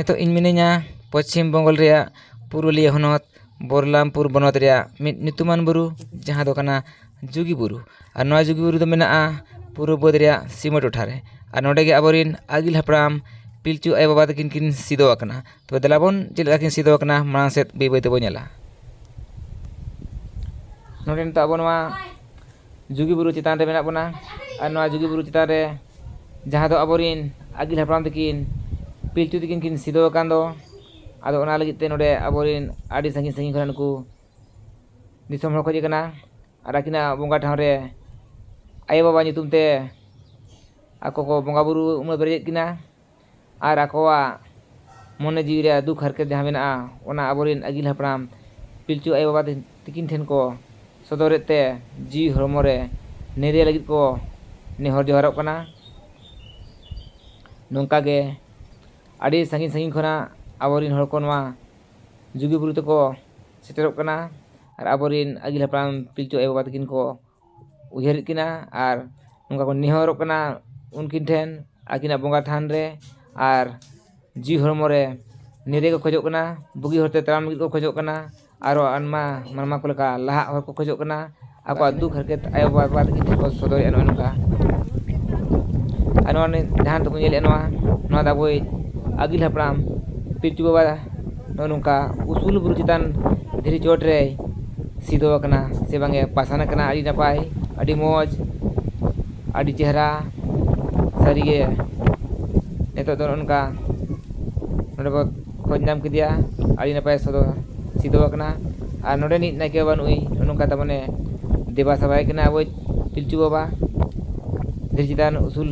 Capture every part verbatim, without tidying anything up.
ᱛᱚ ᱤᱧ ᱢᱤᱱᱟᱹᱧᱟ ᱯᱚᱪᱷᱤᱢ ᱵᱚᱝᱜᱚᱞ ᱨᱮᱭᱟᱜ ᱯᱩᱨᱩᱞᱤᱭᱟᱹ ᱦᱚᱱᱚᱛ ᱵᱚᱨᱞᱟᱢᱯᱩᱨ ᱵᱚᱱᱚᱛ ᱨᱮᱭᱟᱜ ᱢᱤᱫ ᱧᱩᱛᱩᱢᱟᱱ ᱵᱩᱨᱩ, ᱡᱟᱦᱟᱸ ᱫᱚ ᱠᱟᱱᱟ ᱡᱩᱜᱤ ᱵᱩᱨᱩ᱾ ᱟᱨ ᱱᱚᱣᱟ ᱡᱩᱜᱤ ᱵᱩᱨᱩ ᱫᱚ ᱢᱮᱱᱟᱜᱼᱟ ᱯᱩᱨᱩᱵᱽ ᱵᱟᱹᱫᱽ ᱨᱮᱭᱟᱜ ᱥᱤᱢᱟᱹ ᱴᱚᱴᱷᱟ ᱨᱮ᱾ ᱟᱨ ᱱᱚᱰᱮ ᱜᱮ ᱟᱵᱚᱨᱮᱱ ᱟᱹᱜᱤᱞ ᱦᱟᱯᱲᱟᱢ ᱯᱤᱞᱪᱩ ᱟᱭᱳ ᱵᱟᱵᱟ ᱛᱟᱹᱠᱤᱱ ᱠᱤᱱ ᱥᱤᱫᱚ ᱟᱠᱟᱱᱟ᱾ ᱛᱚᱵᱮ ᱫᱮᱞᱟ ᱵᱚᱱ ᱪᱮᱫ ᱞᱮᱠᱟ ᱠᱤᱱ ᱥᱤᱫᱚ ᱟᱠᱟᱱᱟ, ᱢᱟᱲᱟᱝ ᱥᱮᱫ ᱵᱟᱹᱭ ᱵᱟᱹᱭ ᱛᱮᱵᱚᱱ ᱧᱮᱞᱟ᱾ ᱱᱚᱰᱮ ᱱᱤᱛᱚᱜ ᱟᱵᱚ ᱱᱚᱣᱟ ᱡᱩᱜᱤ ᱵᱩᱨᱩ ᱪᱮᱛᱟᱱ ᱨᱮ ᱢᱮᱱᱟᱜ ᱵᱚᱱᱟ᱾ ᱟᱨ ᱱᱚᱣᱟ ᱡᱩᱜᱤ ᱵᱩᱨᱩ ᱪᱮᱛᱟᱱ ᱨᱮ ᱡᱟᱦᱟᱸ ᱫᱚ ᱟᱵᱚᱨᱮᱱ ᱟᱹᱜᱤᱞ ᱦᱟᱯᱲᱟᱢ ᱛᱟᱹᱠᱤᱱ ᱯᱤᱞᱪᱩ ᱛᱟᱹᱠᱤᱱ ᱠᱤᱱ ᱥᱤᱫᱚ ᱟᱠᱟᱱ ᱫᱚ, ᱟᱫᱚ ᱚᱱᱟ ᱞᱟᱹᱜᱤᱫ ᱛᱮ ᱱᱚᱰᱮ ᱟᱵᱚᱨᱮᱱ ᱟᱹᱰᱤ ᱥᱟᱺᱜᱤᱧ ᱥᱟᱺᱜᱤᱧ ᱠᱷᱚᱱᱟᱜ ᱱᱩᱠᱩ ᱫᱤᱥᱚᱢ ᱦᱚᱲ ᱠᱚ ᱦᱮᱡ ᱟᱠᱟᱱᱟ᱾ ᱟᱨ ᱟᱹᱠᱤᱱᱟᱜ ᱵᱚᱸᱜᱟ ᱴᱷᱟᱶ ᱨᱮ ᱟᱭᱳ ᱵᱟᱵᱟ ᱧᱩᱛᱩᱢ ᱛᱮ ᱟᱠᱚ ᱠᱚ ᱵᱚᱸᱜᱟ ᱵᱩᱨᱩ ᱩᱢᱟᱹ ᱵᱮᱨᱮᱫ ᱠᱤᱱᱟ᱾ ᱟᱨ ᱟᱠᱚᱣᱟᱜ ᱢᱚᱱᱮ ᱡᱤᱣᱤ ᱨᱮᱭᱟᱜ ᱫᱩᱠ ᱦᱟᱨᱠᱮᱛ ᱡᱟᱦᱟᱸ ᱢᱮᱱᱟᱜᱼᱟ, ᱚᱱᱟ ᱟᱵᱚᱨᱮᱱ ᱟᱹᱜᱤᱞ ᱦᱟᱯᱲᱟᱢ ᱯᱤᱞᱪᱩ ᱟᱭᱳ ᱵᱟᱵᱟ ᱛᱤᱠᱤᱱ ᱴᱷᱮᱱ ᱠᱚ ᱥᱚᱫᱚᱨᱮᱫ ᱛᱮ ᱡᱤᱣᱤ ᱦᱚᱲᱢᱚ ᱨᱮ ᱱᱤᱨᱟᱹᱭ ᱞᱟᱹᱜᱤᱫ ᱠᱚ ᱱᱮᱦᱚᱨ ᱡᱚᱦᱟᱨᱚᱜ ᱠᱟᱱᱟ᱾ ᱱᱚᱝᱠᱟ ᱜᱮ ᱟᱹᱰᱤ ᱥᱟᱺᱜᱤᱧ ᱥᱟᱺᱜᱤᱧ ᱠᱷᱚᱱᱟᱜ ᱟᱵᱚᱨᱮᱱ ᱦᱚᱲ ᱠᱚ ᱱᱚᱣᱟ ᱡᱩᱜᱤ ᱵᱩᱨᱩ ᱛᱮᱠᱚ ᱥᱮᱴᱮᱨᱚᱜ ᱠᱟᱱᱟ᱾ ᱟᱨ ᱟᱵᱚᱨᱮᱱ ᱟᱹᱜᱤᱞ ᱦᱟᱯᱲᱟᱢ ᱯᱤᱞᱪᱩ ᱟᱭᱳ ᱵᱟᱵᱟ ᱛᱟᱹᱠᱤᱱ ᱠᱚ ᱩᱭᱦᱟᱹᱨᱮᱫ ᱠᱤᱱᱟ ᱟᱨ ᱱᱚᱝᱠᱟ ᱠᱚ ᱱᱮᱦᱚᱨᱚᱜ ᱠᱟᱱᱟ ᱩᱱᱠᱤᱱ ᱴᱷᱮᱱ, ᱟᱹᱠᱤᱱᱟᱜ ᱵᱚᱸᱜᱟ ᱛᱷᱟᱱ ᱨᱮ᱾ ᱟᱨ ᱡᱤᱣᱤ ᱦᱚᱲᱢᱚ ᱨᱮ ᱱᱤᱨᱟᱹᱭ ᱠᱚ ᱠᱷᱚᱡᱚᱜ ᱠᱟᱱᱟ, ᱵᱩᱜᱤ ᱦᱚᱨᱛᱮ ᱛᱟᱲᱟᱢ ᱞᱟᱹᱜᱤᱫ ᱠᱚ ᱠᱷᱚᱡᱚᱜ ᱠᱟᱱᱟ᱾ ᱟᱨᱚ ᱟᱭᱢᱟ ᱢᱟᱱᱢᱟ ᱠᱚ ᱞᱮᱠᱟ ᱞᱟᱦᱟᱜ ᱦᱚᱨ ᱠᱚ ᱠᱷᱚᱡᱚᱜ ᱠᱟᱱᱟ᱾ ᱟᱠᱚᱣᱟᱜ ᱫᱩᱠ ᱦᱟᱨᱠᱮᱛ ᱟᱭᱳ ᱵᱟᱵᱟ ᱛᱟᱹᱠᱤᱱ ᱴᱷᱮᱱ ᱠᱚ ᱥᱚᱫᱚᱨᱮᱫᱼᱟ ᱱᱚᱜᱼᱚᱭ ᱱᱚᱝᱠᱟ᱾ ᱟᱨ ᱱᱚᱣᱟ ᱱᱤ-, ᱡᱟᱦᱟᱸ ᱱᱤᱛᱚᱜ ᱵᱚᱱ ᱧᱮᱞᱮᱫᱼᱟ ᱱᱚᱣᱟ, ᱱᱚᱣᱟ ᱫᱚ ᱟᱵᱚᱭᱤᱡ ᱟᱹᱜᱤᱞ ᱦᱟᱯᱲᱟᱢ ᱯᱤᱞᱪᱩ ᱵᱟᱵᱟ ᱱᱚᱜᱼᱚ ᱱᱚᱝᱠᱟ ᱩᱥᱩᱞ ᱵᱩᱨᱩ ᱪᱮᱛᱟᱱ ᱫᱷᱤᱨᱤ ᱪᱚᱴ ᱨᱮᱭ ᱥᱤᱫᱚ ᱟᱠᱟᱱᱟ ᱥᱮ ᱵᱟᱝᱮ ᱯᱟᱥᱟᱱ ᱟᱠᱟᱱᱟ᱾ ᱟᱹᱰᱤ ᱱᱟᱯᱟᱭ, ᱟᱹᱰᱤ ᱢᱚᱡᱽ, ᱟᱹᱰᱤ ᱪᱮᱦᱨᱟ᱾ ᱥᱟᱹᱨᱤᱜᱮ ᱱᱤᱛᱚᱜ ᱫᱚ ᱱᱚᱜᱼᱚ ᱱᱚᱝᱠᱟ ᱱᱚᱰᱮ ᱵᱚ ᱠᱷᱚᱡᱽ ᱧᱟᱢ ᱠᱮᱫᱮᱭᱟ᱾ ᱟᱹᱰᱤ ᱱᱟᱯᱟᱭ ᱥᱤᱫᱚ, ᱥᱤᱫᱚ ᱟᱠᱟᱱᱟ᱾ ᱟᱨ ᱱᱚᱰᱮᱱᱤᱡ ᱱᱟᱭᱠᱮ ᱵᱟᱵᱟ ᱱᱩᱭ ᱱᱚᱜᱼᱚ ᱱᱚᱝᱠᱟ ᱛᱟᱵᱚᱱᱮ ᱫᱮᱵᱟ ᱥᱮᱵᱟᱭ ᱠᱟᱱᱟ ᱟᱵᱚᱭᱤᱡ ᱯᱤᱞᱪᱩ ᱵᱟᱵᱟ᱾ ᱫᱷᱤᱨᱤ ᱪᱮᱛᱟᱱ ᱩᱥᱩᱞ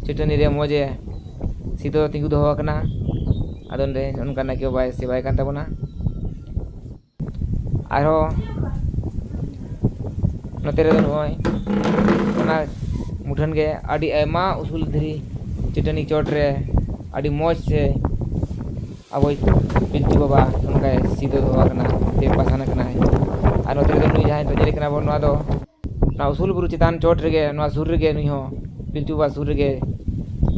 ᱪᱟᱹᱴᱟᱹᱱᱤ ᱨᱮ ᱢᱚᱡᱽ ᱮ ᱥᱤᱫᱚ ᱛᱤᱸᱜᱩ ᱫᱚᱦᱚ ᱟᱠᱟᱱᱟ᱾ ᱟᱫᱚ ᱱᱚᱰᱮ ᱱᱚᱜᱼᱚ ᱱᱚᱝᱠᱟ ᱱᱟᱭᱠᱮ ᱵᱟᱵᱟᱭ ᱥᱮᱵᱟᱭ ᱠᱟᱱ ᱛᱟᱵᱚᱱᱟ᱾ ᱟᱨᱦᱚᱸ ᱱᱚᱛᱮ ᱨᱮᱫᱚ ᱱᱚᱜᱼᱚᱭ ᱚᱱᱟ ᱢᱩᱴᱷᱟᱹᱱ ᱜᱮ ᱟᱹᱰᱤ ᱟᱭᱢᱟ ᱩᱥᱩᱞ ᱫᱷᱤᱨᱤ ᱪᱟᱹᱴᱟᱹᱱᱤ ᱪᱚᱴ ᱨᱮ ᱟᱹᱰᱤ ᱢᱚᱡᱽ ᱥᱮ ᱟᱵᱚᱭᱤᱡ ᱯᱤᱞᱪᱩ ᱵᱟᱵᱟ ᱚᱱᱠᱟᱭ ᱥᱤᱫᱚ ᱫᱚᱦᱚ ᱟᱠᱟᱱᱟ ᱥᱮ ᱯᱟᱥᱟᱱ ᱟᱠᱟᱱᱟᱭ᱾ ᱟᱨ ᱱᱚᱛᱮ ᱨᱮᱫᱚ ᱱᱩᱭ ᱡᱟᱦᱟᱸᱭ ᱱᱤᱛᱚᱜ ᱧᱮᱞᱮ ᱠᱟᱱᱟ ᱵᱚᱱ, ᱱᱚᱣᱟ ᱫᱚ ᱱᱚᱣᱟ ᱩᱥᱩᱞ ᱵᱩᱨᱩ ᱪᱮᱛᱟᱱ ᱪᱚᱴ ᱨᱮᱜᱮ, ᱱᱚᱣᱟ ᱥᱩᱨ ᱨᱮᱜᱮ ᱱᱩᱭ ᱦᱚᱸ ᱯᱤᱞᱪᱩ ᱵᱟᱵᱟ ᱥᱩᱨ ᱨᱮᱜᱮ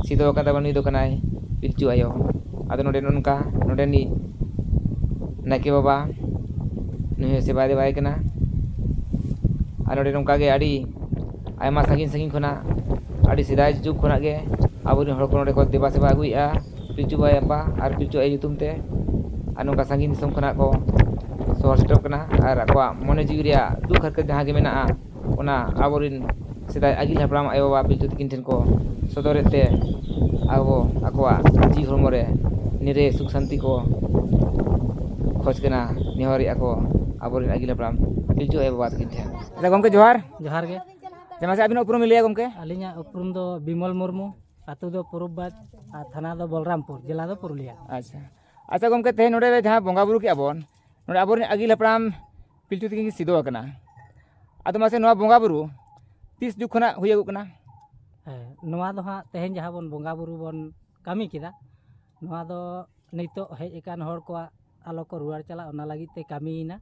ᱥᱤᱫᱚ ᱟᱠᱟᱱ ᱛᱟᱵᱚᱱᱟ᱾ ᱱᱩᱭ ᱫᱚ ᱠᱟᱱᱟᱭ ᱯᱤᱞᱪᱩ ᱟᱭᱳ᱾ ᱟᱫᱚ ᱱᱚᱰᱮ ᱱᱚᱝᱠᱟ ᱱᱚᱰᱮᱱᱤᱡ ᱱᱟᱭᱠᱮ ᱵᱟᱵᱟ ᱱᱩᱭ ᱦᱚᱸ ᱥᱮᱵᱟᱭ ᱫᱮᱵᱟᱭ ᱠᱟᱱᱟ᱾ ᱟᱨ ᱱᱚᱰᱮ ᱱᱚᱝᱠᱟ ᱜᱮ ᱟᱹᱰᱤ ᱟᱭᱢᱟ ᱥᱟᱺᱜᱤᱧ ᱥᱟᱺᱜᱤᱧ ᱠᱷᱚᱱᱟᱜ ᱟᱹᱰᱤ ᱥᱮᱫᱟᱭ ᱡᱩᱜᱽ ᱠᱷᱚᱱᱟᱜ ᱜᱮ ᱟᱵᱚᱨᱮᱱ ᱦᱚᱲ ᱠᱚ ᱱᱚᱰᱮ ᱠᱚ ᱫᱮᱵᱟ ᱥᱮᱵᱟ ᱟᱹᱜᱩᱭᱮᱫᱼᱟ ᱯᱤᱞᱪᱩ ᱵᱟᱵᱟ ᱟᱨ ᱯᱤᱞᱪᱩ ᱟᱭᱳ ᱧᱩᱛᱩᱢ ᱛᱮ᱾ ᱟᱨ ᱱᱚᱝᱠᱟ ᱥᱟᱺᱜᱤᱧ ᱫᱤᱥᱚᱢ ᱠᱷᱚᱱᱟᱜ ᱠᱚ ᱥᱚᱦᱚᱨ ᱥᱮᱴᱮᱨᱚᱜ ᱠᱟᱱᱟ ᱟᱨ ᱟᱠᱚᱣᱟᱜ ᱢᱚᱱᱮ ᱡᱤᱣᱤ ᱨᱮᱭᱟᱜ ᱫᱩᱠ ᱦᱟᱨᱠᱮᱛ ᱡᱟᱦᱟᱸ ᱜᱮ ᱢᱮᱱᱟᱜᱼᱟ, ᱚᱱᱟ ᱟᱵᱚᱨᱮᱱ ᱥᱮᱫᱟᱭ ᱟᱹᱜᱤᱞ ᱦᱟᱯᱲᱟᱢ ᱟᱭᱳᱼᱵᱟᱵᱟ ᱯᱤᱞᱪᱩ ᱛᱟᱹᱠᱤᱱ ᱴᱷᱮᱱ ᱠᱚ ᱥᱚᱫᱚᱨᱮᱫ ᱛᱮ ᱟᱵᱚ ᱟᱠᱚᱣᱟᱜ ᱡᱤᱣᱤ ᱦᱚᱲᱢᱚ ᱨᱮ ᱱᱤᱨᱟᱹᱭ ᱥᱩᱠ ᱥᱟᱱᱛᱤ ᱠᱚ ᱠᱷᱚᱡᱽ ᱠᱟᱱᱟ, ᱱᱮᱦᱚᱨᱮᱫᱼᱟ ᱠᱚ ᱟᱵᱚᱨᱮᱱ ᱟᱹᱜᱤᱞ ᱦᱟᱯᱲᱟᱢ ᱯᱤᱞᱪᱩ ᱟᱭᱳᱼᱵᱟᱵᱟ ᱛᱟᱹᱠᱤᱱ ᱴᱷᱮᱱ᱾ ᱟᱪᱪᱷᱟ ᱜᱚᱢᱠᱮ, ᱡᱚᱦᱟᱨ᱾ ᱡᱚᱦᱟᱨ ᱜᱮ᱾ ᱟᱪᱪᱷᱟ, ᱢᱟᱥᱮ ᱟᱹᱵᱤᱱᱟᱜ ᱩᱯᱨᱩᱢ ᱵᱤᱱ ᱞᱟᱹᱭᱟ ᱜᱚᱢᱠᱮ? ᱟᱹᱞᱤᱧᱟᱜ ᱩᱯᱨᱩᱢ ᱫᱚ ᱵᱤᱢᱚᱞ ᱢᱩᱨᱢᱩ, ᱟᱹᱛᱩ ᱫᱚ ᱯᱩᱨᱩᱵᱽ ᱵᱟᱸᱫᱽ ᱟᱨ ᱛᱷᱟᱱᱟ ᱫᱚ ᱵᱚᱞᱨᱟᱢᱯᱩᱨ, ᱡᱮᱞᱟ ᱫᱚ ᱯᱩᱨᱩᱞᱤᱭᱟ᱾ ᱟᱪᱪᱷᱟ, ᱟᱪᱪᱷᱟ ᱜᱚᱢᱠᱮ, ᱛᱮᱦᱮᱧ ᱱᱚᱰᱮ ᱡᱟᱦᱟᱸ ᱵᱚᱸᱜᱟ ᱵᱩᱨᱩ ᱠᱮᱜᱼᱟ ᱵᱚᱱ, ᱱᱚᱰᱮ ᱟᱵᱚᱨᱮᱱ ᱟᱹᱜᱤᱞ ᱦᱟᱯᱲᱟᱢ ᱯᱤᱞᱪᱩ ᱛᱟᱹᱠᱤᱱ ᱠᱤᱱ ᱥᱤᱫᱚ ᱟᱠᱟᱱᱟ᱾ ᱟᱫᱚ ᱢᱟᱥᱮ ᱱᱚᱣᱟ ᱵᱚᱸᱜᱟ ᱵᱩᱨᱩ ᱛᱤᱥ ᱡᱩᱜᱽ ᱠᱷᱚᱱᱟᱜ ᱦᱩᱭ ᱟᱹᱜᱩᱜ ᱠᱟᱱᱟ? ᱦᱮᱸ, ᱱᱚᱣᱟ ᱫᱚ ᱦᱟᱸᱜ ᱛᱮᱦᱮᱧ ᱡᱟᱦᱟᱸ ᱵᱚᱱ ᱵᱚᱸᱜᱟ ᱵᱩᱨᱩ ᱵᱚᱱ ᱠᱟᱹᱢᱤ ᱠᱮᱫᱟ, ᱱᱚᱣᱟ ᱫᱚ ᱱᱤᱛᱚᱜ ᱦᱮᱡ ᱟᱠᱟᱱ ᱦᱚᱲ ᱠᱚᱣᱟᱜ ᱟᱞᱚ ᱠᱚ ᱨᱩᱣᱟᱹᱲ ᱪᱟᱞᱟᱜ, ᱚᱱᱟ ᱞᱟᱹᱜᱤᱫ ᱛᱮ ᱠᱟᱹᱢᱤᱭᱮᱱᱟ᱾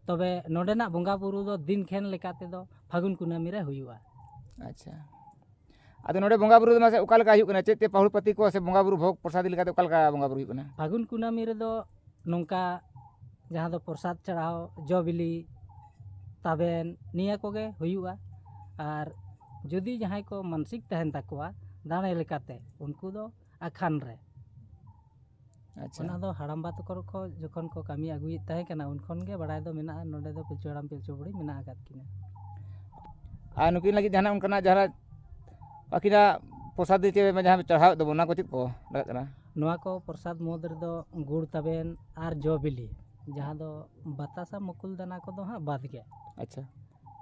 ᱛᱚᱵᱮ ᱱᱚᱰᱮᱱᱟᱜ ᱵᱚᱸᱜᱟ ᱵᱩᱨᱩ ᱫᱚ ᱫᱤᱱ ᱠᱷᱮᱱ ᱞᱮᱠᱟ ᱛᱮᱫᱚ ᱯᱷᱟᱹᱜᱩᱱ ᱠᱩᱱᱟᱹᱢᱤ ᱨᱮ ᱦᱩᱭᱩᱜᱼᱟ᱾ ᱟᱪᱪᱷᱟ, ᱟᱫᱚ ᱱᱚᱰᱮ ᱵᱚᱸᱜᱟ ᱵᱩᱨᱩ ᱫᱚ ᱢᱟᱥᱮ ᱚᱠᱟ ᱞᱮᱠᱟ ᱦᱩᱭᱩᱜ ᱠᱟᱱᱟ? ᱪᱮᱫ ᱪᱮᱫ ᱯᱟᱹᱦᱩᱲ ᱯᱟᱹᱛᱤ ᱠᱚ ᱥᱮ ᱵᱚᱸᱜᱟ ᱵᱩᱨᱩ ᱵᱷᱳᱜᱽ ᱯᱨᱚᱥᱟᱫᱤ ᱞᱮᱠᱟᱛᱮ ᱚᱠᱟ ᱞᱮᱠᱟ ᱵᱚᱸᱜᱟ ᱵᱩᱨᱩ ᱦᱩᱭᱩᱜ ᱠᱟᱱᱟ? ᱯᱷᱟᱹᱜᱩᱱ ᱠᱩᱱᱟᱹᱢᱤ ᱨᱮᱫᱚ ᱱᱚᱝᱠᱟ ᱡᱟᱦᱟᱸ ᱫᱚ ᱯᱨᱚᱥᱟᱫ ᱪᱟᱲᱦᱟᱣ, ᱡᱚ ᱵᱤᱞᱤ, ᱛᱟᱵᱮᱱ, ᱱᱤᱭᱟᱹ ᱠᱚᱜᱮ ᱦᱩᱭᱩᱜᱼᱟ᱾ ᱟᱨ ᱡᱩᱫᱤ ᱡᱟᱦᱟᱸᱭ ᱠᱚ ᱢᱟᱱᱥᱤᱠ ᱛᱟᱦᱮᱱ ᱛᱟᱠᱚᱣᱟ ᱫᱟᱲᱮ ᱞᱮᱠᱟᱛᱮ, ᱩᱱᱠᱩ ᱫᱚ ᱟᱠᱷᱟᱱ ᱨᱮ᱾ ᱟᱪᱪᱷᱟ᱾ ᱚᱱᱟ ᱫᱚ ᱦᱟᱲᱟᱢᱵᱟ ᱛᱟᱠᱚ ᱠᱚ ᱡᱚᱠᱷᱚᱱ ᱠᱚ ᱠᱟᱹᱢᱤ ᱟᱹᱜᱩᱭᱮᱫ ᱛᱟᱦᱮᱸ ᱠᱟᱱᱟ, ᱩᱱ ᱠᱷᱚᱱ ᱜᱮ ᱵᱟᱲᱟᱭ ᱫᱚ ᱢᱮᱱᱟᱜᱼᱟ, ᱱᱚᱰᱮ ᱫᱚ ᱯᱤᱞᱪᱩ ᱦᱟᱲᱟᱢ ᱯᱤᱞᱪᱩ ᱵᱩᱲᱦᱤ ᱢᱮᱱᱟᱜ ᱟᱠᱟᱫ ᱠᱤᱱᱟ᱾ ᱟᱨ ᱱᱩᱠᱤᱱ ᱞᱟᱹᱜᱤᱫ ᱡᱟᱦᱟᱱᱟᱜ ᱚᱱᱠᱟᱱᱟᱜ ᱡᱟᱦᱟᱱᱟᱜ ᱟᱹᱠᱤᱱᱟᱜ ᱯᱨᱚᱥᱟᱫ ᱪᱮ ᱡᱟᱦᱟᱸ ᱪᱟᱲᱦᱟᱣᱮᱫ ᱛᱟᱵᱚᱱ, ᱚᱱᱟ ᱠᱚ ᱪᱮᱫ ᱠᱚ ᱞᱟᱜᱟᱜ ᱠᱟᱱᱟ? ᱱᱚᱣᱟ ᱠᱚ ᱯᱨᱚᱥᱟᱫ ᱢᱩᱫᱽ ᱨᱮᱫᱚ ᱜᱩᱲ ᱛᱟᱵᱮᱱ ᱟᱨ ᱡᱚ ᱵᱤᱞᱤ, ᱡᱟᱦᱟᱸ ᱫᱚ ᱵᱟᱛᱟᱥᱟ ᱢᱩᱠᱩᱞ ᱫᱟᱱᱟ ᱠᱚᱫᱚ ᱦᱟᱸᱜ ᱵᱟᱫ ᱜᱮ᱾ ᱟᱪᱪᱷᱟ᱾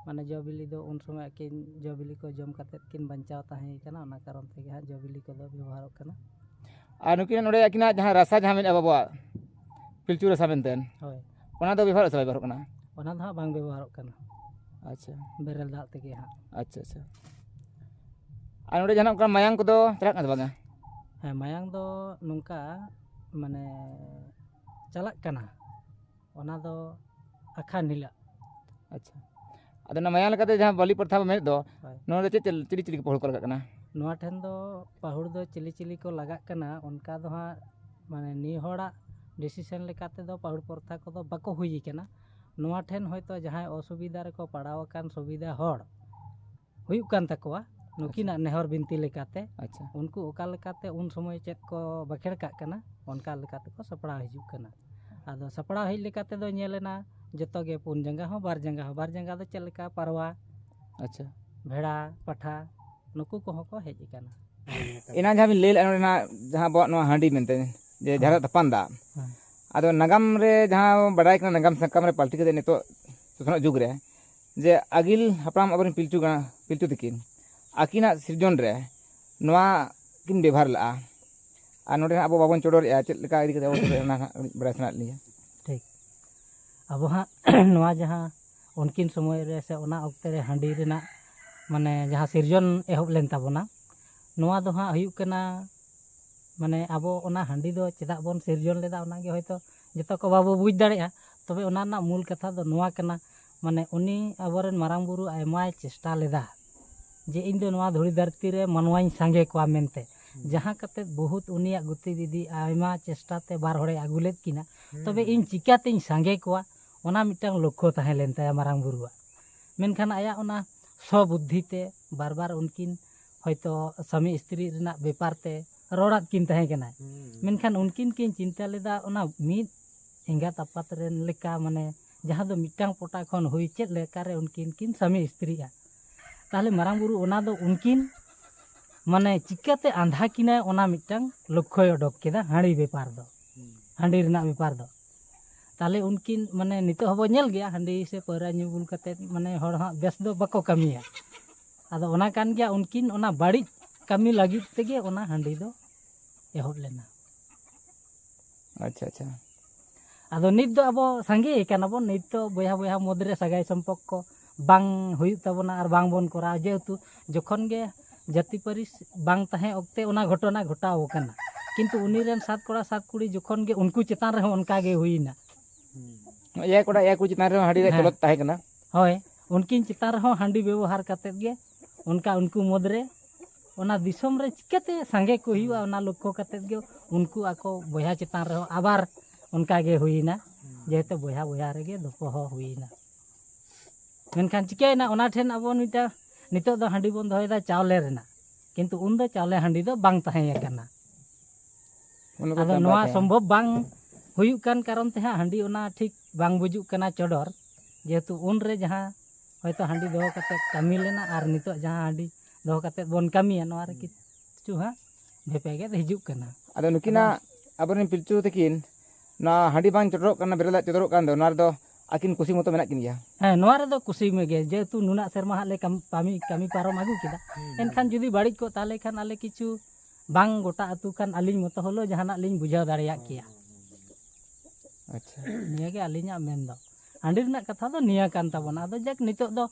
ᱢᱟᱱᱮ ᱡᱚ ᱵᱤᱞᱤ ᱫᱚ ᱩᱱ ᱥᱚᱢᱚᱭ ᱟᱹᱠᱤᱱ ᱡᱚ ᱵᱤᱞᱤ ᱠᱚ ᱡᱚᱢ ᱠᱟᱛᱮᱫ ᱠᱤᱱ ᱵᱟᱧᱪᱟᱣ ᱛᱟᱦᱮᱸ ᱠᱟᱱᱟ, ᱚᱱᱟ ᱠᱟᱨᱚᱱ ᱛᱮᱜᱮ ᱦᱟᱸᱜ ᱡᱚ ᱵᱤᱞᱤ ᱠᱚᱫᱚ ᱵᱮᱵᱚᱦᱟᱨᱚᱜ ᱠᱟᱱᱟ᱾ ᱟᱨ ᱱᱩᱠᱤᱱ ᱱᱚᱰᱮ ᱟᱹᱠᱤᱱᱟᱜ ᱡᱟᱦᱟᱸ ᱨᱟᱥᱟ ᱡᱟᱦᱟᱸ ᱢᱮᱱᱟᱜᱼᱟ ᱟᱵᱚᱣᱟᱜ ᱯᱤᱞᱪᱩ ᱨᱟᱥᱟ ᱢᱮᱱᱛᱮ, ᱦᱳᱭ᱾ ᱚᱱᱟ ᱫᱚ ᱵᱮᱵᱚᱦᱟᱨᱚᱜ ᱥᱮ ᱵᱟᱭ ᱵᱮᱵᱚᱦᱟᱨᱚᱜ ᱠᱟᱱᱟ? ᱚᱱᱟ ᱫᱚ ᱦᱟᱸᱜ ᱵᱟᱝ ᱵᱮᱵᱚᱦᱟᱨᱚᱜ ᱠᱟᱱᱟ᱾ ᱟᱪᱪᱷᱟ᱾ ᱵᱮᱨᱮᱞ ᱫᱟᱜ ᱛᱮᱜᱮ ᱦᱟᱸᱜ᱾ ᱟᱪᱪᱷᱟ, ᱟᱪᱪᱷᱟ᱾ ᱟᱨ ᱱᱚᱰᱮ ᱡᱟᱦᱟᱱᱟᱜ ᱚᱱᱠᱟ ᱢᱟᱭᱟᱝ ᱠᱚᱫᱚ ᱪᱟᱞᱟᱜ ᱠᱟᱱᱟ ᱥᱮ ᱵᱟᱝᱟ? ᱦᱮᱸ, ᱢᱟᱭᱟᱝ ᱫᱚ ᱱᱚᱝᱠᱟ, ᱢᱟᱱᱮ, ᱪᱟᱞᱟᱜ ᱠᱟᱱᱟ᱾ ᱚᱱᱟ ᱫᱚ ᱟᱠᱷᱟᱱ ᱦᱤᱞᱳᱜ᱾ ᱟᱪᱪᱷᱟ᱾ ᱟᱫᱚ ᱚᱱᱟ ᱢᱟᱭᱟᱝ ᱞᱮᱠᱟᱛᱮ ᱡᱟᱦᱟᱸ ᱵᱟᱹᱞᱤ ᱯᱨᱚᱛᱷᱟ ᱵᱚ ᱢᱮᱱᱮᱫ ᱫᱚ, ᱦᱳᱭ᱾ ᱱᱚᱣᱟ ᱫᱚ ᱪᱮᱫ, ᱪᱮᱫ, ᱪᱤᱞᱤ ᱪᱤᱞᱤ ᱠᱚ ᱯᱟᱹᱦᱩᱲ ᱠᱚ ᱞᱟᱜᱟᱜ ᱠᱟᱱᱟ? ᱱᱚᱣᱟ ᱴᱷᱮᱱ ᱫᱚ ᱯᱟᱹᱦᱩᱲ ᱫᱚ ᱪᱤᱞᱤ ᱪᱤᱞᱤ ᱠᱚ ᱞᱟᱜᱟᱜ ᱠᱟᱱᱟ, ᱚᱱᱠᱟ ᱫᱚ ᱦᱟᱸᱜ ᱢᱟᱱᱮ ᱱᱤᱭᱟᱹ ᱦᱚᱲᱟᱜ ᱰᱤᱥᱤᱥᱮᱱ ᱞᱮᱠᱟ ᱛᱮᱫᱚ ᱯᱟᱹᱦᱩᱲ ᱯᱨᱚᱛᱷᱟ ᱠᱚᱫᱚ ᱵᱟᱠᱚ ᱦᱩᱭ ᱟᱠᱟᱱᱟ᱾ ᱱᱚᱣᱟ ᱴᱷᱮᱱ ᱦᱚᱭᱛᱳ ᱡᱟᱦᱟᱸᱭ ᱚᱥᱩᱵᱤᱫᱷᱟ ᱨᱮᱠᱚ ᱯᱟᱲᱟᱣ ᱟᱠᱟᱱ ᱥᱩᱵᱤᱫᱷᱟ ᱦᱚᱲ ᱦᱩᱭᱩᱜ ᱠᱟᱱ ᱛᱟᱠᱚᱣᱟ ᱱᱩᱠᱤᱱᱟᱜ ᱱᱮᱦᱚᱨ ᱵᱤᱱᱛᱤ ᱞᱮᱠᱟᱛᱮ, ᱟᱪᱪᱷᱟ᱾ ᱩᱱᱠᱩ ᱚᱠᱟ ᱞᱮᱠᱟᱛᱮ ᱩᱱ ᱥᱚᱢᱚᱭ ᱪᱮᱫ ᱠᱚ ᱵᱟᱠᱷᱮᱲ ᱠᱟᱜ ᱠᱟᱱᱟ, ᱚᱱᱠᱟ ᱞᱮᱠᱟ ᱛᱮᱠᱚ ᱥᱟᱯᱲᱟᱣ ᱦᱤᱡᱩᱜ ᱠᱟᱱᱟ᱾ ᱟᱫᱚ ᱥᱟᱯᱲᱟᱣ ᱦᱮᱡ ᱞᱮᱠᱟ ᱛᱮᱫᱚ ᱧᱮᱞ ᱮᱱᱟ ᱡᱚᱛᱚ ᱜᱮ ᱯᱩᱱ ᱡᱟᱸᱜᱟ ᱦᱚᱸ, ᱵᱟᱨ ᱡᱟᱸᱜᱟ ᱦᱚᱸ, ᱵᱟᱨ ᱡᱟᱸᱜᱟ ᱫᱚ ᱪᱮᱫ ᱞᱮᱠᱟ ᱯᱟᱨᱣᱟ, ᱟᱪᱪᱷᱟ᱾ ᱵᱷᱮᱲᱟ, ᱯᱟᱴᱷᱟ, ᱱᱩᱠᱩ ᱠᱚᱦᱚᱸ ᱠᱚ ᱦᱮᱡ ᱟᱠᱟᱱᱟ᱾ ᱮᱱᱟᱝ ᱡᱟᱦᱟᱸ ᱵᱤᱱ ᱞᱟᱹᱭ ᱞᱮᱫᱼᱟ ᱱᱚᱰᱮᱱᱟᱜ ᱡᱟᱦᱟᱸ ᱟᱵᱚᱣᱟᱜ ᱱᱚᱣᱟ ᱦᱟᱺᱰᱤ ᱢᱮᱱᱛᱮ, ᱡᱮ ᱡᱟᱦᱟᱸ ᱫᱚ ᱛᱟᱯᱟᱱ ᱫᱟᱜ, ᱦᱮᱸ᱾ ᱟᱫᱚ ᱱᱟᱜᱟᱢ ᱨᱮ ᱡᱟᱦᱟᱸ ᱵᱟᱰᱟᱭ ᱠᱟᱱᱟ, ᱱᱟᱜᱟᱢ ᱥᱟᱠᱟᱢ ᱨᱮ ᱯᱟᱞᱴᱤ ᱠᱟᱛᱮ ᱱᱤᱛᱚᱜ ᱥᱚᱥᱱᱚᱜ ᱡᱩᱜᱽ ᱨᱮ, ᱡᱮ ᱟᱹᱜᱤᱞ ᱦᱟᱯᱲᱟᱢ ᱟᱵᱚᱨᱮᱱ ᱯᱤᱞᱪᱩ ᱜᱟᱲ-, ᱯᱤᱞᱪᱩ ᱛᱤᱠᱤᱱ ᱟᱹᱠᱤᱱᱟᱜ ᱥᱤᱨᱡᱚᱱ ᱨᱮ ᱱᱚᱣᱟ ᱠᱤᱱ ᱵᱮᱵᱷᱟᱨ ᱞᱮᱫᱼᱟ, ᱟᱨ ᱱᱚᱰᱮ ᱱᱟᱜ ᱟᱵᱚ ᱵᱟᱵᱚᱱ ᱪᱚᱰᱚᱨᱮᱫᱼᱟ, ᱪᱮᱫ ᱞᱮᱠᱟ ᱤᱫᱤ ᱠᱟᱛᱮ ᱟᱵᱚ ᱪᱚᱰᱚᱨᱮᱫᱼᱟ, ᱚᱱᱟ ᱦᱟᱸᱜ ᱵᱟᱲᱟᱭ ᱥᱟᱱᱟᱭᱮᱫ ᱞᱤᱧᱟ᱾ ᱴᱷᱤᱠ᱾ ᱟᱵᱚ ᱦᱟᱸᱜ ᱱᱚᱣᱟ ᱡᱟᱦᱟᱸ ᱩᱱᱠᱤᱱ ᱥᱚᱢᱚᱭ ᱨᱮ ᱥᱮ ᱚᱱᱟ ᱚᱠᱛᱮ ᱨᱮ ᱦᱟᱺᱰᱤ ᱨᱮᱱᱟᱜ ᱢᱟᱱᱮ ᱡᱟᱦᱟᱸ ᱥᱤᱨᱡᱚᱱ ᱮᱦᱚᱵ ᱞᱮᱱ ᱛᱟᱵᱚᱱᱟ, ᱱᱚᱣᱟ ᱫᱚ ᱦᱟᱸᱜ ᱦᱩᱭᱩᱜ ᱠᱟᱱᱟ, ᱢᱟᱱᱮ ᱟᱵᱚ ᱚᱱᱟ ᱦᱟᱺᱰᱤ ᱫᱚ ᱪᱮᱫᱟᱜ ᱵᱚᱱ ᱥᱤᱨᱡᱚᱱ ᱞᱮᱫᱟ, ᱚᱱᱟᱜᱮ ᱦᱚᱭᱛᱳ ᱡᱚᱛᱚ ᱠᱚ ᱵᱟᱵᱚ ᱵᱩᱡᱽ ᱫᱟᱲᱮᱭᱟᱜᱼᱟ᱾ ᱛᱚᱵᱮ ᱚᱱᱟ ᱨᱮᱱᱟᱜ ᱢᱩᱞ ᱠᱟᱛᱷᱟ ᱫᱚ ᱱᱚᱣᱟ ᱠᱟᱱᱟ, ᱢᱟᱱᱮ ᱩᱱᱤ ᱟᱵᱚᱨᱮᱱ ᱢᱟᱨᱟᱝ ᱵᱩᱨᱩ ᱟᱭᱢᱟᱭ ᱪᱮᱥᱴᱟ ᱞᱮᱫᱟ ᱡᱮ ᱤᱧ ᱫᱚ ᱱᱚᱣᱟ ᱫᱷᱩᱲᱤ ᱫᱷᱟᱹᱨᱛᱤ ᱨᱮ ᱢᱟᱱᱣᱟᱧ ᱥᱟᱸᱜᱮ ᱠᱚᱣᱟ ᱢᱮᱱᱛᱮ, ᱦᱩᱸ᱾ ᱡᱟᱦᱟᱸ ᱠᱟᱛᱮᱫ ᱵᱚᱦᱩᱛ ᱩᱱᱤᱭᱟᱜ ᱜᱚᱛᱤᱵᱤᱫᱷᱤ ᱟᱭᱢᱟ ᱪᱮᱥᱴᱟ ᱛᱮ ᱵᱟᱨ ᱦᱚᱲᱮ ᱟᱹᱜᱩ ᱞᱮᱫ ᱠᱤᱱᱟ᱾ ᱦᱩᱸ᱾ ᱛᱚᱵᱮ ᱤᱧ ᱪᱤᱠᱟᱛᱤᱧ ᱥᱟᱸᱜᱮ ᱠᱚᱣᱟ, ᱚᱱᱟ ᱢᱤᱫᱴᱟᱝ ᱞᱚᱠᱠᱷᱚ ᱛᱟᱦᱮᱸ ᱞᱮᱱ ᱛᱟᱭᱟ ᱢᱟᱨᱟᱝ ᱵᱩᱨᱩᱣᱟᱜ᱾ ᱢᱮᱱᱠᱷᱟᱱ ᱟᱭᱟᱜ ᱚᱱᱟ ᱥᱚ ᱵᱩᱫᱽᱫᱷᱤ ᱛᱮ ᱵᱟᱨ ᱵᱟᱨ ᱩᱱᱠᱤᱱ ᱦᱚᱭᱛᱳ ᱥᱟᱢᱤ ᱥᱛᱨᱤ ᱨᱮᱱᱟᱜ ᱵᱮᱯᱟᱨ ᱛᱮ ᱨᱚᱲᱟᱫ ᱠᱤᱱ ᱛᱟᱦᱮᱸ ᱠᱟᱱᱟᱭ᱾ ᱦᱩᱸ᱾ ᱢᱮᱱᱠᱷᱟᱱ ᱩᱱᱠᱤᱱ ᱠᱤᱱ ᱪᱤᱱᱛᱟᱹ ᱞᱮᱫᱟ ᱚᱱᱟ ᱢᱤᱫ ᱮᱸᱜᱟᱛ ᱟᱯᱟᱛ ᱨᱮᱱ ᱞᱮᱠᱟ, ᱢᱟᱱᱮ ᱡᱟᱦᱟᱸ ᱫᱚ ᱢᱤᱫᱴᱟᱝ ᱯᱚᱴᱟ ᱠᱷᱚᱱ ᱦᱩᱭ ᱪᱮᱫ ᱞᱮᱠᱟᱨᱮ ᱩᱱᱠᱤᱱ ᱠᱤᱱ ᱥᱟᱢᱤ ᱥᱛᱨᱤᱜᱼᱟ᱾ ᱛᱟᱦᱚᱞᱮ ᱢᱟᱨᱟᱝ ᱵᱩᱨᱩ ᱚᱱᱟ ᱫᱚ ᱩᱱᱠᱤᱱ ᱢᱟᱱᱮ ᱪᱤᱠᱟᱹᱛᱮ ᱟᱸᱫᱷᱟ ᱠᱤᱱᱟᱭ, ᱚᱱᱟ ᱢᱤᱫᱴᱟᱝ ᱞᱚᱠᱠᱷᱚᱭ ᱚᱰᱚᱠ ᱠᱮᱫᱟ ᱦᱟᱺᱰᱤ ᱵᱮᱯᱟᱨ ᱫᱚ, ᱦᱩᱸ᱾ ᱦᱟᱺᱰᱤ ᱨᱮᱱᱟᱜ ᱵᱮᱯᱟᱨ ᱫᱚ᱾ ᱛᱟᱦᱚᱞᱮ ᱩᱱᱠᱤᱱ ᱢᱟᱱᱮ ᱱᱤᱛᱚᱜ ᱦᱚᱸᱵᱚ ᱧᱮᱞ ᱜᱮᱭᱟ ᱦᱟᱺᱰᱤ ᱥᱮ ᱯᱟᱹᱣᱨᱟᱹ ᱧᱩ ᱵᱩᱞ ᱠᱟᱛᱮᱫ ᱢᱟᱱᱮ ᱦᱚᱲ ᱦᱚᱸ ᱵᱮᱥ ᱫᱚ ᱵᱟᱠᱚ ᱠᱟᱹᱢᱤᱭᱟ᱾ ᱟᱫᱚ ᱚᱱᱟ ᱠᱟᱱ ᱜᱮᱭᱟ, ᱩᱱᱠᱤᱱ ᱚᱱᱟ ᱵᱟᱹᱲᱤᱡ ᱠᱟᱹᱢᱤ ᱞᱟᱹᱜᱤᱫ ᱛᱮᱜᱮ ᱚᱱᱟ ᱦᱟᱺᱰᱤ ᱫᱚ ᱮᱦᱚᱵ ᱞᱮᱱᱟ᱾ ᱟᱪᱪᱷᱟ, ᱟᱪᱪᱷᱟ᱾ ᱟᱫᱚ ᱱᱤᱛ ᱫᱚ ᱟᱵᱚ ᱥᱟᱸᱜᱮ ᱠᱟᱱᱟ ᱵᱚᱱ, ᱱᱤᱛ ᱫᱚ ᱵᱚᱭᱦᱟ ᱵᱚᱭᱦᱟ ᱢᱩᱫᱽᱨᱮ ᱥᱟᱹᱜᱟᱭ ᱥᱚᱢᱯᱚᱨᱠᱚ ᱵᱟᱝ ᱦᱩᱭᱩᱜ ᱛᱟᱵᱚᱱᱟ ᱟᱨ ᱵᱟᱝ ᱵᱚᱱ ᱠᱚᱨᱟᱣᱟ, ᱡᱮᱦᱮᱛᱩ ᱡᱚᱠᱷᱚᱱ ᱜᱮ ᱡᱟᱹᱛᱤ ᱯᱟᱹᱨᱤᱥ ᱵᱟᱝ ᱛᱟᱦᱮᱸ ᱚᱠᱛᱮ ᱚᱱᱟ ᱜᱷᱚᱴᱚᱱᱟ ᱜᱷᱚᱴᱟᱣ ᱟᱠᱟᱱᱟ, ᱠᱤᱱᱛᱩ ᱩᱱᱤ ᱨᱮᱱ ᱥᱟᱛ ᱠᱚᱲᱟ ᱥᱟᱛ ᱠᱩᱲᱤ ᱡᱚᱠᱷᱚᱱ ᱜᱮ ᱩᱱᱠᱩ ᱪᱮᱛᱟᱱ ᱨᱮᱦᱚᱸ ᱚᱱᱠᱟ ᱜᱮ ᱦᱩᱭᱱᱟ᱾ ᱮᱭᱟᱭ ᱠᱚᱲᱟ ᱮᱭᱟᱭ ᱠᱩᱲᱤ ᱪᱮᱛᱟᱱ ᱨᱮᱦᱚᱸ ᱦᱟᱺᱰᱤ ᱨᱮᱭᱟᱜ ᱦᱮᱸ᱾ ᱪᱚᱞᱚᱛ ᱛᱟᱦᱮᱸ ᱠᱟᱱᱟ᱾ ᱦᱳᱭ, ᱩᱱᱠᱤᱱ ᱪᱮᱛᱟᱱ ᱨᱮᱦᱚᱸ ᱦᱟᱺᱰᱤ ᱵᱮᱵᱚᱦᱟᱨ ᱠᱟᱛᱮᱫ ᱜᱮ ᱚᱱᱠᱟ ᱩᱱᱠᱩ ᱢᱩᱫᱽᱨᱮ ᱚᱱᱟ ᱫᱤᱥᱚᱢ ᱨᱮ ᱪᱤᱠᱟᱹᱛᱮ ᱥᱟᱸᱜᱮ ᱠᱚ ᱦᱩᱭᱩᱜᱼᱟ, ᱚᱱᱟ ᱞᱚᱠᱠᱷᱚ ᱠᱟᱛᱮᱫ ᱜᱮ ᱩᱱᱠᱩ ᱟᱠᱚ ᱵᱚᱭᱦᱟ ᱪᱮᱛᱟᱱ ᱨᱮᱦᱚᱸ ᱟᱵᱟᱨ ᱚᱱᱠᱟ ᱜᱮ ᱦᱩᱭᱮᱱᱟ, ᱡᱮᱦᱮᱛᱩ ᱵᱚᱭᱦᱟ ᱵᱚᱭᱦᱟ ᱨᱮᱜᱮ ᱫᱚᱯᱚᱦᱚ ᱦᱩᱭᱮᱱᱟ᱾ ᱢᱮᱱᱠᱷᱟᱱ ᱪᱤᱠᱟᱹᱭᱮᱱᱟ, ᱚᱱᱟ ᱴᱷᱮᱱ ᱟᱵᱚ ᱢᱤᱫᱴᱟᱝ ᱱᱤᱛᱚᱜ ᱫᱚ ᱦᱟᱺᱰᱤ ᱵᱚᱱ ᱫᱚᱦᱚᱭᱮᱫᱟ ᱪᱟᱣᱞᱮ ᱨᱮᱱᱟᱜ, ᱠᱤᱱᱛᱩ ᱩᱱᱫᱚ ᱪᱟᱣᱞᱮ ᱦᱟᱺᱰᱤ ᱫᱚ ᱵᱟᱝ ᱛᱟᱦᱮᱸ ᱟᱠᱟᱱᱟ᱾ ᱚᱱᱟ ᱫᱚ ᱟᱫᱚ ᱵᱟᱝ ᱱᱚᱣᱟ ᱛᱟᱦᱮᱸ᱾ ᱥᱚᱢᱵᱷᱚᱵ ᱵᱟᱝ ᱦᱩᱭᱩᱜ ᱠᱟᱱ ᱠᱟᱨᱚᱱ ᱛᱮ ᱦᱟᱸᱜ ᱦᱟᱺᱰᱤ ᱚᱱᱟ ᱴᱷᱤᱠ ᱵᱟᱝ ᱵᱩᱡᱩᱜ ᱠᱟᱱᱟ ᱪᱚᱰᱚᱨ, ᱡᱮᱦᱮᱛᱩ ᱩᱱᱨᱮ ᱡᱟᱦᱟᱸ ᱦᱚᱭᱛᱳ ᱦᱟᱺᱰᱤ ᱫᱚᱦᱚ ᱠᱟᱛᱮ ᱠᱟᱹᱢᱤ ᱞᱮᱱᱟ ᱟᱨ ᱱᱤᱛᱚᱜ ᱡᱟᱦᱟᱸ ᱦᱟᱺᱰᱤ ᱫᱚᱦᱚ ᱠᱟᱛᱮ ᱵᱚᱱ ᱠᱟᱹᱢᱤᱭᱟ, ᱱᱚᱣᱟ ᱨᱮ ᱠᱤᱪᱷᱩ ᱦᱟᱸᱜ ᱵᱷᱮᱯᱮᱜᱮᱫ ᱦᱤᱡᱩᱜ ᱠᱟᱱᱟ᱾ ᱟᱫᱚ ᱱᱩᱠᱤᱱᱟᱜ, ᱟᱵᱚᱨᱮᱱ ᱯᱤᱞᱪᱩ ᱛᱟᱹᱠᱤᱱ, ᱱᱚᱣᱟ ᱦᱟᱺᱰᱤ ᱵᱟᱝ ᱪᱚᱰᱚᱨᱚᱜ ᱠᱟᱱᱟ, ᱵᱮᱨᱮᱞ ᱫᱟᱜ ᱪᱚᱰᱚᱨᱚᱜ ᱠᱟᱱ ᱫᱚ, ᱱᱚᱣᱟ ᱨᱮᱫᱚ ᱟᱹᱠᱤᱱ ᱠᱩᱥᱤ ᱢᱚᱛᱚ ᱢᱮᱱᱟᱜ ᱠᱤᱱ ᱜᱮᱭᱟ? ᱦᱮᱸ, ᱱᱚᱣᱟ ᱨᱮᱫᱚ ᱠᱩᱥᱤ ᱢᱮ ᱜᱮ, ᱡᱮᱦᱮᱛᱩ ᱱᱩᱱᱟᱹᱜ ᱥᱮᱨᱢᱟ ᱦᱟᱸᱜ ᱞᱮ ᱠᱟᱢ-, ᱠᱟᱹᱢᱤ, ᱠᱟᱹᱢᱤ ᱯᱟᱨᱚᱢ ᱟᱹᱜᱩ ᱠᱮᱫᱟ᱾ ᱮᱱᱠᱷᱟᱱ ᱡᱩᱫᱤ ᱵᱟᱹᱲᱤᱡ ᱠᱚᱜ ᱛᱟᱦᱚᱞᱮ ᱠᱷᱟᱱ ᱟᱞᱮ ᱠᱤᱪᱷᱩ ᱵᱟᱝ ᱜᱚᱴᱟ ᱟᱹᱛᱩ ᱠᱷᱟᱱ ᱟᱹᱞᱤᱧ ᱢᱚᱛᱚ ᱦᱚᱞᱮ ᱡᱟᱦᱟᱱᱟᱜ ᱞᱤᱧ ᱵᱩᱡᱷᱟᱹᱣ ᱫᱟᱲᱮᱭᱟᱜ ᱠᱮᱭᱟ᱾ ᱟᱪᱪᱷᱟ᱾ ᱱᱤᱭᱟᱹᱜᱮ ᱟᱹᱞᱤᱧᱟᱜ ᱢᱮᱱ ᱫᱚ᱾ ᱦᱟᱺᱰᱤ ᱨᱮᱱᱟᱜ ᱠᱟᱛᱷᱟ ᱫᱚ ᱱᱤᱭᱟᱹ ᱠᱟᱱ ᱛᱟᱵᱚᱱᱟ᱾ ᱟᱫᱚ ᱡᱟᱠ, ᱱᱤᱛᱚᱜ ᱫᱚ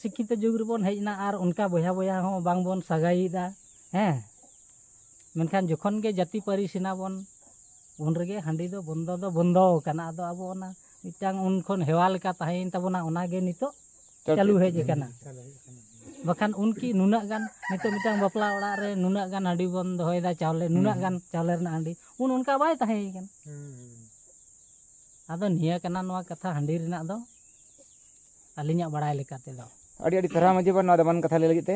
ᱥᱤᱠᱠᱷᱤᱛᱚ ᱡᱩᱜᱽ ᱨᱮᱵᱚᱱ ᱦᱮᱡ ᱮᱱᱟ ᱟᱨ ᱚᱱᱠᱟ ᱵᱚᱭᱦᱟ ᱵᱚᱭᱦᱟ ᱦᱚᱸ ᱵᱟᱝᱵᱚᱱ ᱥᱟᱹᱜᱟᱹᱭᱮᱫᱟ᱾ ᱦᱮᱸ, ᱢᱮᱱᱠᱷᱟᱱ ᱡᱚᱠᱷᱚᱱ ᱜᱮ ᱡᱟᱹᱛᱤ ᱯᱟᱹᱨᱤᱥ ᱮᱱᱟ ᱵᱚᱱ, ᱩᱱ ᱨᱮᱜᱮ ᱦᱟᱺᱰᱤ ᱫᱚ ᱵᱚᱱᱫᱚ ᱫᱚ ᱵᱚᱱᱫᱚ ᱟᱠᱟᱱᱟ᱾ ᱟᱫᱚ ᱟᱵᱚ ᱚᱱᱟ ᱢᱤᱫᱴᱟᱝ ᱩᱱ ᱠᱷᱚᱱ ᱦᱮᱣᱟ ᱞᱮᱠᱟ ᱛᱟᱦᱮᱸᱭᱮᱱ ᱛᱟᱵᱚᱱᱟ, ᱚᱱᱟᱜᱮ ᱱᱤᱛᱚᱜ ᱪᱟᱹᱞᱩ ᱦᱮᱡ ᱟᱠᱟᱱᱟ᱾ ᱵᱟᱠᱷᱟᱱ ᱩᱱᱠᱤ ᱱᱩᱱᱟᱹᱜ ᱜᱟᱱ, ᱱᱤᱛᱚᱜ ᱢᱤᱫᱴᱟᱝ ᱵᱟᱯᱞᱟ ᱚᱲᱟᱜ ᱨᱮ ᱱᱩᱱᱟᱹᱜ ᱜᱟᱱ ᱦᱟᱺᱰᱤ ᱵᱚᱱ ᱫᱚᱦᱚᱭᱮᱫᱟ, ᱪᱟᱣᱞᱮ, ᱱᱩᱱᱟᱹᱜ ᱜᱟᱱ ᱪᱟᱣᱞᱮ ᱨᱮᱱᱟᱜ ᱦᱟᱺᱰᱤ, ᱩᱱ ᱚᱱᱠᱟ ᱵᱟᱭ ᱛᱟᱦᱮᱸ ᱠᱟᱱᱟ᱾ ᱟᱫᱚ ᱱᱤᱭᱟᱹ ᱠᱟᱱᱟ ᱱᱚᱣᱟ ᱠᱟᱛᱷᱟ ᱦᱟᱺᱰᱤ ᱨᱮᱱᱟᱜ ᱫᱚ, ᱟᱹᱞᱤᱧᱟᱜ ᱵᱟᱲᱟᱭ ᱞᱮᱠᱟ ᱛᱮᱫᱚ᱾ ᱟᱹᱰᱤ ᱟᱹᱰᱤ ᱥᱟᱨᱦᱟᱣ ᱢᱟᱹᱡᱷᱤ ᱵᱟᱵᱟ, ᱱᱚᱣᱟ ᱫᱟᱢᱟᱱ ᱠᱟᱛᱷᱟ ᱞᱟᱹᱭ ᱞᱟᱹᱜᱤᱫ ᱛᱮ᱾